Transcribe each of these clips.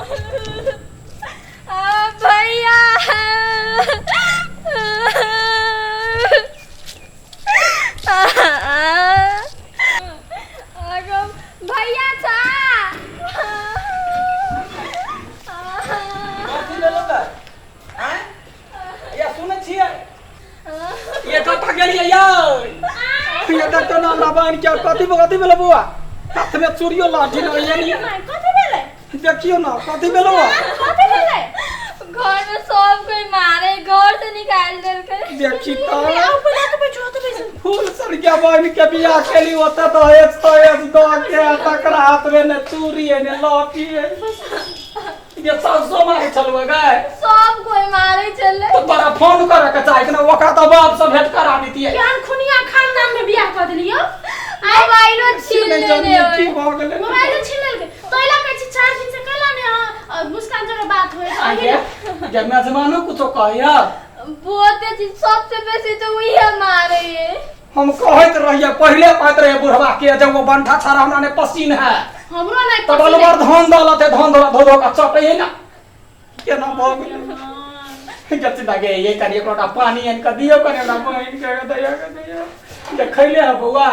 आ, भैया आगो भैया छा कथी भेलौ गै? आँय? या सुनै छियै ये कतऽ गेलियै यौ ये देखो ना हमरा बहन के कथी कथी भेलै बौआ हाथ में चूड़ियो लाठी लऽ एलियै कथी भेलै देखियौ ना कथी भेलै बौआ कथी भेलै घर में सब कोई मारे घर से निकाल देलकै देखी तऽ आउ पहिले तऽ बैठो तऽ बैसू फूल सरिया बहन के बियाह केली ओतऽ दहेज तहेज दऽ के तकरा हाथ में ने चूड़ी है ने लहठी है ये सासो मारे छलुआ गए सब कोई मारे छलै तो तोरा फोन करे के चाही ना ओकरा तऽ बाप से भेंट करा दितियै केहन खुनिया खानदान में बियाह कऽ देलियौ मोबाइलो छीन नहि लेने जानिए की होय भऽ गेलै मोबाइलो छीन लेलकै तो एला कहै छी 4 दिन से कैला ने अहाँ मुस्कान जोरे बात होय आगे जे मेजबानो कुछो कहैया बहुते चीज सबसे बेसी तो वही मारे है हम कहैत रहियै पहिले कहैत रहियै बुढ़वा के जे वो बंठा छाड़ा हमरा ने पसीन है हमरो नहि तब अलवर धन दौलत है धन दौलत धो धो के चटै है ना केना भऽ गेलै जति लगे ये कनि एक लोटा पानी आनि कऽ दियौ कनि हमरा बहिन के दैया के दियौ जे खैले है बौआ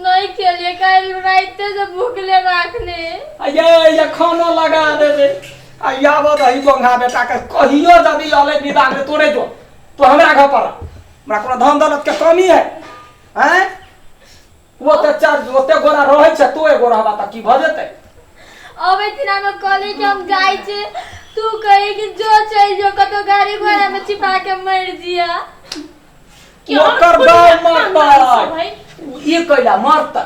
नहीं खेलिए कल राइते से भूखले राखने आ ये खानो लगा देबे आ याबत दही बोंगा बेटा के कहियो यदि अलै विदा के तोरे जो तो हमरा घर पर हमरा कोनो धन दौलत के कमी है हैं ओते चार ओते गोरा रहै छै तू एगो रहबा तऽ की भऽ जेतै अबै दिना में कहली कि हम जाइ छी तू कही कि जो चल जो कतो गाड़ी घोड़ा में छिपा के मर जिया ओकर दाम मरतै ई कैला मरतै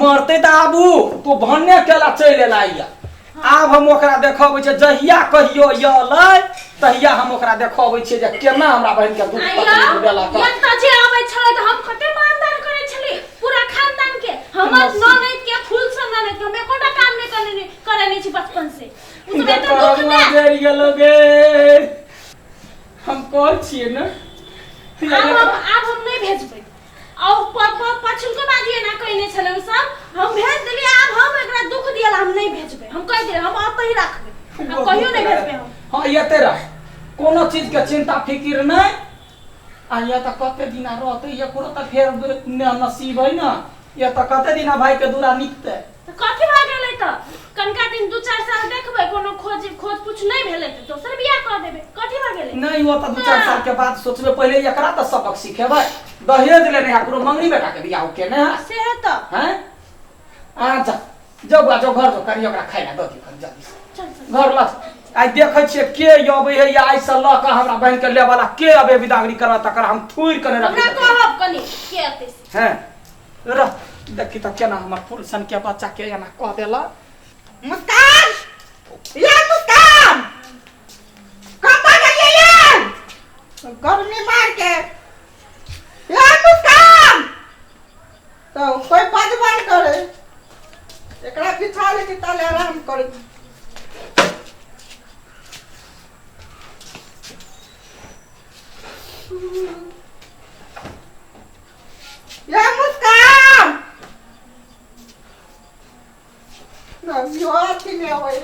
मरतै तऽ आबू तू भन्ने केला चलि एला या आब हम ओकरा देखबै छियै जहिया कहियो अयलै तहिया हम ओकरा देखबै छियै जे केना हमरा बहिन के दुख तकलीफ देलक एतऽ जे अबै छलै तऽ हम कते मानदान करै छली पूरा खानदान के हमर ननैद के फूल सन ननैद के हम एकोटा काम नहि करने करेने छी बचपन से उ सब एते दुख ने जरि गेलो गे हम कहै छियै ने आब हम नहि भेजबै आ पछुलको बाजी एना कहने छलै ओ सब हम भेज देलियै आब हम एकरा दुख दियल हम नहि भेजबै हम कहि देलियै हम ओतहि राखबै आब कहियो नहि भेजबै हम हँ एते रह कोनो चीज के चिंता फिकिर नहि आ ये तऽ कते दिना रहतै एकरो तऽ फेर नसीब है ने ये तऽ कते दिना भाई के दूरा निकतै तऽ कथी भऽ गेलै तऽ कनिका दिन 2-4 साल देखबै कोनो खोज खोज पूछ नहि भेलै तऽ दोसर बियाह कऽ देबै कथी भऽ गेलै नहीं वो तऽ 2-4 साल के बाद सोचबै पहिले एकरा तऽ सबक सिखेबै दहेज लेने है कोनो मंगनी बेटा के बियाह केने है से है तऽ हैं अच्छा जाउ बा जाउ घर जाउ कनि ओकरा खाइ लए दऽ दियौ कनि जल्दी से चल चल घर लऽ आइ देखै छियै के अबै है या आइसँ लऽ कऽ हमरा बहिन के लेवला के अबै विदागरी करऽ तकर हम थूरि कऽ नहि हमरा रखबै कहब कनि के अतै से हैं रह देखी तऽ केना हमर फूल सन के बच्चा के एना कऽ देलक मुस्कान या मुस्कान कतऽ गेलियै ये गर्मी मार के या मुस्कान तो कोई बजबा नहि करे एकरा बिछा ले कि ताले आराम करे या मुस्कान यो अथी नहि अबै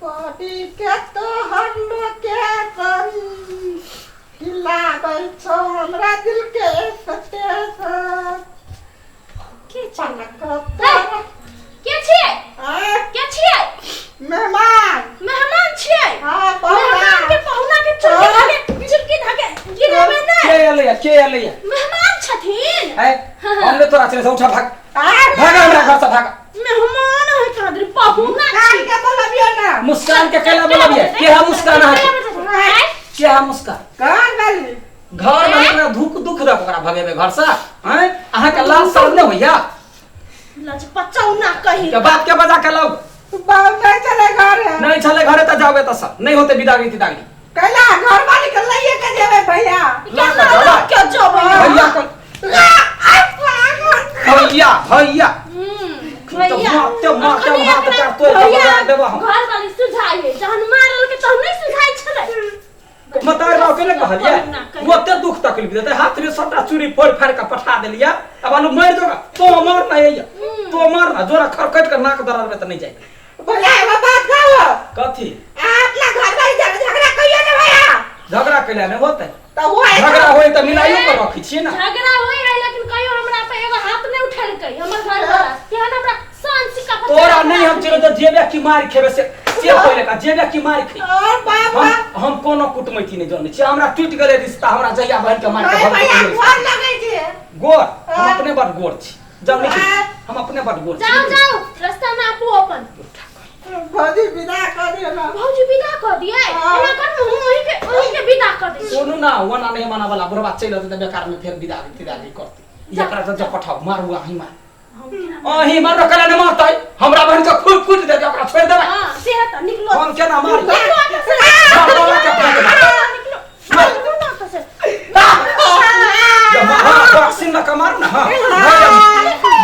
पड़ी के तोहर लोकेशन हिलाबै छौ हमरा दिल के स्टेशन के छै पलक तोहर के छियै आँय, के छियै मेहमान मेहमान छियै हाँ पहुना मेहमान के पहुना के चुटकी धागे चुटकी धागे गिरेबै के नहि एलैया के एलैया मेहमान छथिन है हमने तोरा चले से उठा भाग आँय, भाग हमरा घर से भाग मेहमान है कादरी पहुना मुस्कान के बोलबियो ना मुस्कान के केला बोलबिए के है मुस्कान अहाँ के? के है मुस्कान कौन वाली घर में हमरा धुक दुख दे ओकरा भगेबे घर से हैं अहाँ के लाज शर्म नहि होइया लज पचौना कही के बाप के बजा के लाउ बाप नहीं चले घर है नहीं छले घरे त जाओगे त सब नहीं होते बिदागरी तिदागरी कैला घर वाली के लइए के जेबे भैया ला के जेबै। के जेबै भैया को भैया भैया भैया मारते मारते अखने हाथ एकरा पैर तोड़ि कऽ भैया बजा देबह हम। घर वाली सुझाइ है जहन मारल के तहन नहीं सुझाइ छलै मतार बाबू के ने कहलियै ना कहियै। ओते दुख तकलीफ देतै हाथ में सबटा चूड़ी फोड़ फाड़ के पठा देलियै अब आलू मरि जो तो मर ना ये तो मर ना जोरा खरकट के नाक दरर में त नहीं जाए भैया एगो बात कहू कथी अपना घर वाली झगड़ा कहियो ने भैया झगड़ा कैला ने होतै तऽ हुआ झगड़ा होय त मिलाइयो के रखै छियै ना झगड़ा होय है लेकिन कहियो हमरा पे एगो हाथ नहीं उठेलकै हमर घर वाला केहन हमरा शान सिक्का पर तोरा नहीं हम चिन्है त जेबे की मारि खेबे से से पहिले का जेबे की मारि खे और बाबा हम हम कोनो कुटमैती नहीं जनै छियै हमरा टूटि गेलै रिश्ता हमरा जहिया बहन के मारि के नहीं भैया भग गेलै। गोर लगै छै गोर हम अपने बड गोर छी जाउ नहीं हाँ। हम अपने बड गोर छी जाओ जाओ रास्ता में आपू अपन भौजी विदा कऽ दियौ ना भौजी विदा कर दिए हाँ। एना कर हम ओही के विदा कर दे सुनू ना ओना नहीं माना वाला बुढ़वा चलि अतै तऽ बेकार में फेर विदा तिदागी करतै एकरा जब पठाउ मारू अहीं मार अहीं मारू कला ने मारतै हमरा बहन के खूब कूट देतै ओकरा छोड़ि देबै हां से है त निकलो हम केना मारी निकलो एतऽ से। मर्दावा के फेंक देबै। निकलो निकलो ना एतऽ से जब हाँ बॉक्सिंग ना मारू ना हाँ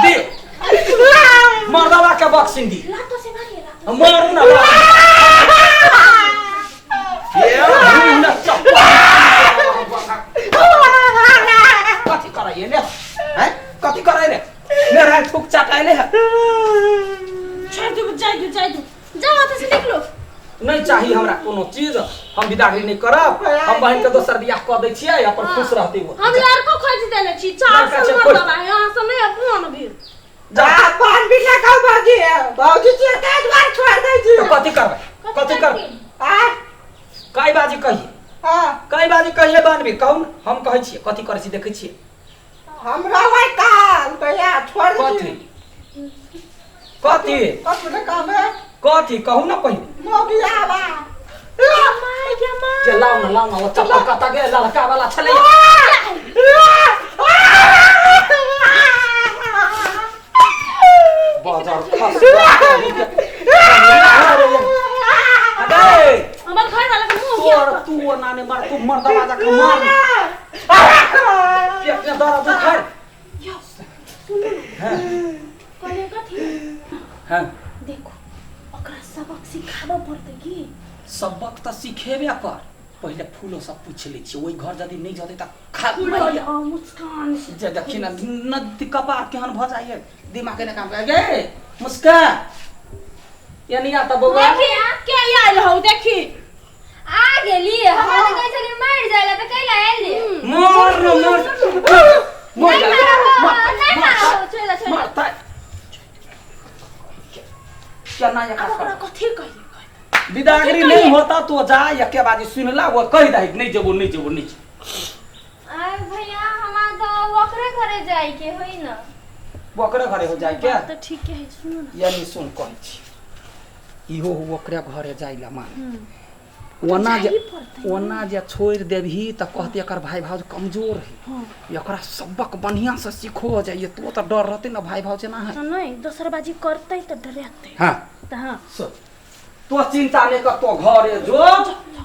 दे मर्दावा के बॉक्सिंग दी लातो से मारिए लातो मारू ना ये ना चप्पल कथी कराइए ले हैं कथी कराइले मेरा थूक चटाइले है छोड़ दू जाय दू जाय दू जाओ एतऽ से निकलो नहीं चाही हमरा कोनो चीज हम विदागरी नहीं करब हम बहन के दोसर बियाह कऽ दै छियै अपन खुश रहतै ओ हम लड़को खोज देने छी चार लड़का साल छै, खोज। मर्दबा यहाँ से नहीं अपन भी जा पान भी ना खाओ भौजी भौजी छियै ताहि दुआरे छोड़ि दै छी तो कथी करबै कथी करबै आ कई बाजी कहिए हाँ कई बाजी कहिए बनबी कहू ने हम कहै छियै कथी करै छी देखै छियै हम रहबै काल भैया छोड़ दै कथी छी कथी कथी ने कहबै कथी कहू ने पहिले मौगी आबा माय गे माय जे लाउ ने लाउ ने ओ चप्पल कतऽ गेल लड़का वाला छलै बाजार खस अरे हमर घर वाला के मुंह तोर तू ओना ने मार तू मर्दवा जकाँ मार पेट में दर्द उखड़ हाँ कहले कथी हाँ देखो ओकरा सबक सिखाबऽ पड़तै की सबक तऽ सिखेबे कर पहिले फूलो सब पूछि लै छियै ओहि घर यदि नहि जतै तऽ खा फूलो आ मुस्कान से जे देखी ने नदी कपार केहन भऽ जाइए दिमाग नहि काम करे गे मुस्कान यानी आ तऽ बौआ देखी के आयल हौ देखी आ गेली हमरा तऽ कहै छली मरि जाय ला तऽ कैला आयल मर न मर मर नहीं जा मारब मर नहीं मारब छोड़ दे छोड़ मर दे त केना आब एकरा ओकरा करब? कथी कहिए विदागरी नहीं होता तो जा एके बाजी सुनला वो कहि दही नहीं जेबो नहीं जेबो नहीं जेबो। आय भैया हमरा तऽ ओकरे घरे जाय के होई न ओकरे घरे हो जाय के बात तऽ ठीके है सुनू ना यानी सुन कहै छी इहो हो ओकरे घरे जाय ला मान ओना जे जाही पड़तै। ओना जे छोड़ि देबही तऽ कहते एकर भाई भाउज कमजोर है हाँ एकरा सबक बढ़िया से सीखो जाइए तो तऽ डर रहते ना भाई भाउज ना है तऽ नहि दोसर बाजी करतै तऽ डरेतै हाँ तऽ हाँ सुन तो चिंता नहीं कर तो घरे जो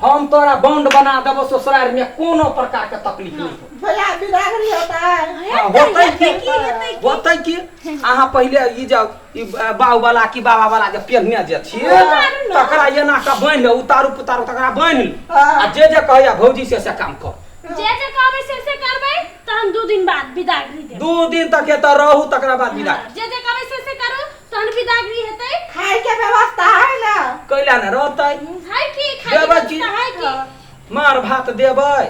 हम तोरा बॉन्ड बना देबो ससुराल में कोनो प्रकार के तकलीफ नहीं हो भैया बिदागरी होता है हाँ, होतै की हेतै की? होतै की अहाँ पहिले ई जाउ ई बाउ वाला की बाबा वाला जे पेन्हने जे छियै उतारू ने। तकरा एना कऽ बान्हि ले उतारू पुतारू तकरा बान्हि ले हाँ। आ जे जे कहैया भौजी से से काम कर जे जे कहबै से से करबै तहन दू दिन बाद विदागरी देब 2 दिन तक एतऽ रहू तकरा बाद विदा हाँ, जे जे कहबै से से करू तहन विदागरी हेतै खाए के व्यवस्था है ना कैला ने रहतै है की खाय के देबै की? व्यवस्था है की मार भात देबै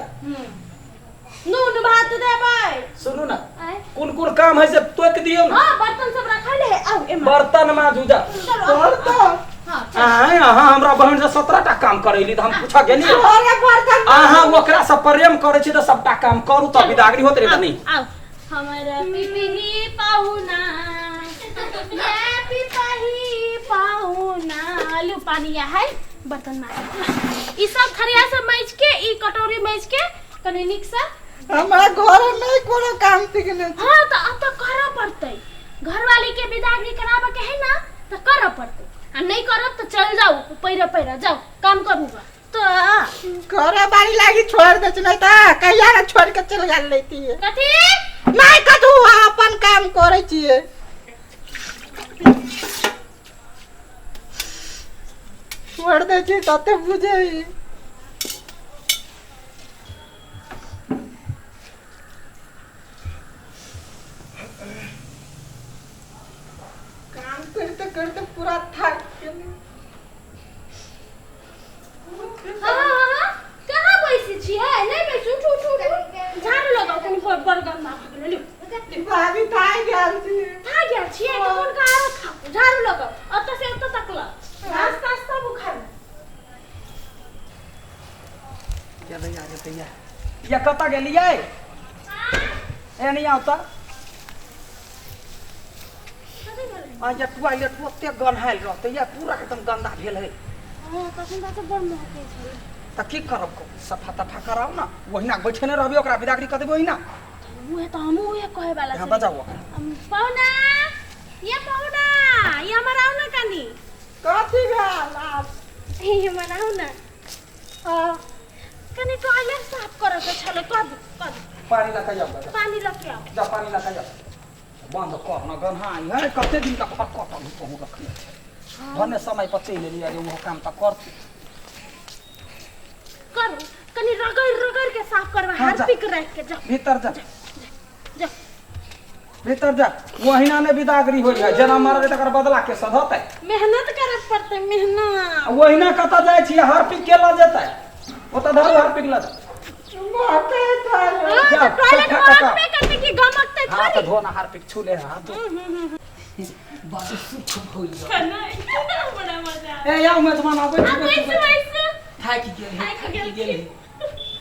नून भात देबै सुनू ने आय कोन कोन काम है से तोकि दियौ ने हाँ बर्तन सब रखल है आउ एम्हर बर्तन माजू जा चलो आउ, बर्तन हाँ चलो। आँय अहाँ हमरा बहन से 17 टा काम करैली तऽ हम पूछऽ गेली अरे बर्तन अहाँ ओकरा से प्रेम करै छी तऽ सबटा काम करू तऽ विदागरी होत रहे तऽ नहि आउ हमर पिपही पाहुना ये पिपही पाहुना लू पानी या है बर्तन माज ई सब थरिया सब माइज के ई कटोरी माइज के कनी नीक से हमरा घर नहीं कोनो काम सीखने छी। हाँ तो अब तो करऽ पड़तै घरवाली के विदागरी कराबऽ के है ना तो करऽ पड़तै आ नहीं करब तो चल जाओ पैरे पैरे जाओ काम करूँगा तो घरे बारी लागी छोड़ दे छी, नहीं तऽ कहिया ने छोड़ के चल गेल लेती कथी नहीं कतू अपन काम करै छियै छोड़ दै छी तते बुझै। काम करते करते पूरा थक गेली। हाँ हाँ हाँ, कहाँ बैसै छियै? नहि बैसू, उठू उठू उठू, झाड़ू लगाउ कनि, बड़ बड़ गन्दा भऽ गेलै। लिउ। भाभी, थाकि गेल छी। थाकि गेल छियै तऽ हुनका आरो थाकू। झाड़ू लगाउ, ओतऽ से ओतऽ तक लग घास तास सब उखाड़ू। गेलैया गेलैया या, कतऽ गेलियै? एनी आउ तऽ। आ ये टॉयलेट ओते गन्हायल रहतै या पूरा एकदम गंदा भेल है। हँ, तखन तऽ बड़ महकै छलै। तऽ की करब कहू? सफा तफा कराउ ने, ओहिना बैठेने रहबै, ओकरा बिदागरी कऽ देबै ओहिना। उहे तऽ हमहूँ उहे कहै वाला यहाँ छलियै। बजाउ ओकरा। पहुना, ये पहुना, ये हमर आउ ने कनि। कथी भेल आब? ये हमर आउ ने। हाँ। कनि टॉयलेट साफ करऽ के छलै, कऽ दू, कऽ दू। पानी लऽ कऽ जाउ। पानी लऽ के आउ। जा, पानी लऽ कऽ जाउ। बंद कर न, गन्हाइ है। कते दिन का खटखट कहूँ रखने छै। भने समय पर चलि एलियै जे ओहो काम तऽ करतै। करू, कनि रगड़ रगड़ के साफ करबै। हाँ, जा। हार्पिक राखि के जाउ। भीतर जा। जा। भीतर जा। ओहिना नहि बिदागरी होइ है, जेना मरबै तकर बदला के सधतै? मेहनत करऽ पड़तै, मेहनत। आ ओहिना कतऽ जाइ छियै? हार्पिक के लऽ जेतै ओतऽ? धरू, हार्पिक लऽ जाउ। महकै टॉयलेट। हाँ, जा, तऽ टॉयलेट सफा कऽ। महकबे करतै कि गमकतै हाथ थोड़ी? धो ना, हार्पिक छू ले, हाथ धो। बड़ सुख भइल। बड़ा मजा। ए आउ मेजबान, आबै आ बैसू, बैसू। थाकि गेल। थाकि थाकि गेल। गेल।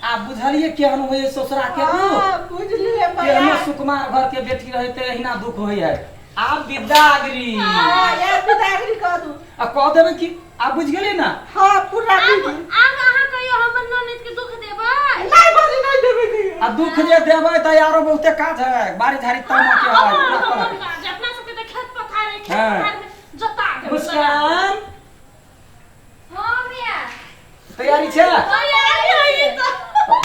आब बुझलियै केहन होइ है ससुरा के दुख? हाँ, बुझलियै भैया। केहनो सुकुमार घर के बेटी रहे ते एहिना दुख होइ है। आब विदागरी। हाँ, ये बिदागरी कऽ दू। आ कह देबै की, आब बुझि गेलियै ने? हाँ, पूरा आब बुझि। आब अहाँ कहियो हमर ननद के दुख देबै? नहीं भौजी, नहीं देबै कहियो। आ दुख जे देबै तऽ आरो बहुते काज है, बाड़ी झाड़ी तामा के है पूरा हमर करब। काज, अपना सबके तऽ खेत पथार है, खेत हाँ। पथार में जोता देबै। मुस्कान। हाँ भैया। तैयारी छै? तैयारी है तऽ।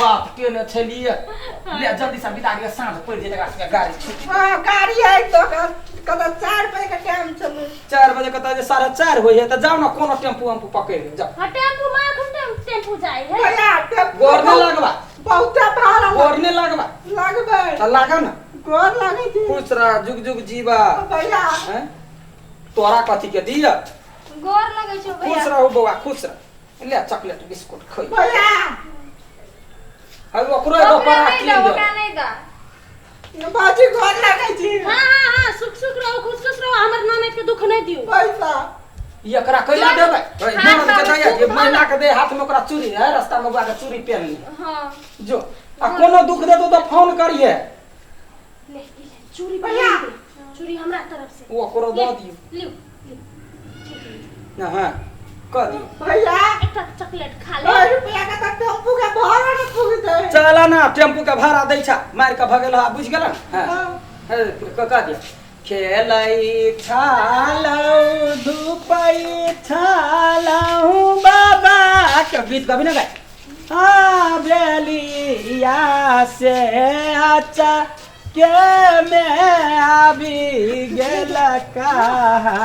बाप के ने छलियै, ले जल्दी से विदागरी, साँझ पड़ि जेतै, एकरा सबके गाड़ी छुटि। हाँ, गाड़ी है तो कतऽ 4 बजे के टाइम छलै। 4 बजे कतऽ जे 4:30 होइ है, तऽ जाउ ने, कोनो टेम्पू वेम्पू पकड़ि लेब, जाउ। हाँ, टेम्पू माखन टेम्पू जाइ है। भैया, टेम्पू गोर नहि लगबा। बहुते भाड़ा। गोर नहि लगबा। लगबै। तऽ लागऽ ने। गोर लागै छी। खुश रह, जुग जुग जीवा। भैया। हैं? तोरा कथी के दिअ? गोर लगै छौ खुश भैया। रहू बौआ, खुश रह। ले चॉकलेट बिस्कुट खइ। भैया। है ओकरो एगो ओकरा परा नहि कीन दऽ, दे। ओकरा नहि दऽ। बाजी, गोर लागै छी। हाँ हाँ हाँ, सुख सुख रहो, खुश खुश रहो, हमर ननद के दुख नहीं दियो। पैसा। ई एकरा कैला देबै? हाथ ननद के में दैया जे सुख। महिला के दे, हाथ में ओकरा चूड़ी है, रास्ता में बौआ के चूड़ी पहन ली। हाँ। जो आ कोनो दुख देतो तऽ फोन करिहे। ले ले, चूड़ी भैया। पहिन दे, चूड़ी हमरा तरफ से। ओकरो दऽ दियौ। लियो लियो, ठीक है। हाँ, कह दियौ। भैया। एकटा चॉकलेट खा ले। 100 रुपया के तऽ टेम्पू के भाड़ा ने पुगतै। चल ना, टेम्पू के भाड़ा दै छा, मारि कऽ भगेल। हा, बुझि गेल। हाँ। हाँ। कह दिया, खेलै छालौ धुपै छालौ बाबा के गीत कभी ना गाय। हाँ, बेलिया से अच्छा के में आबि गेल कहा।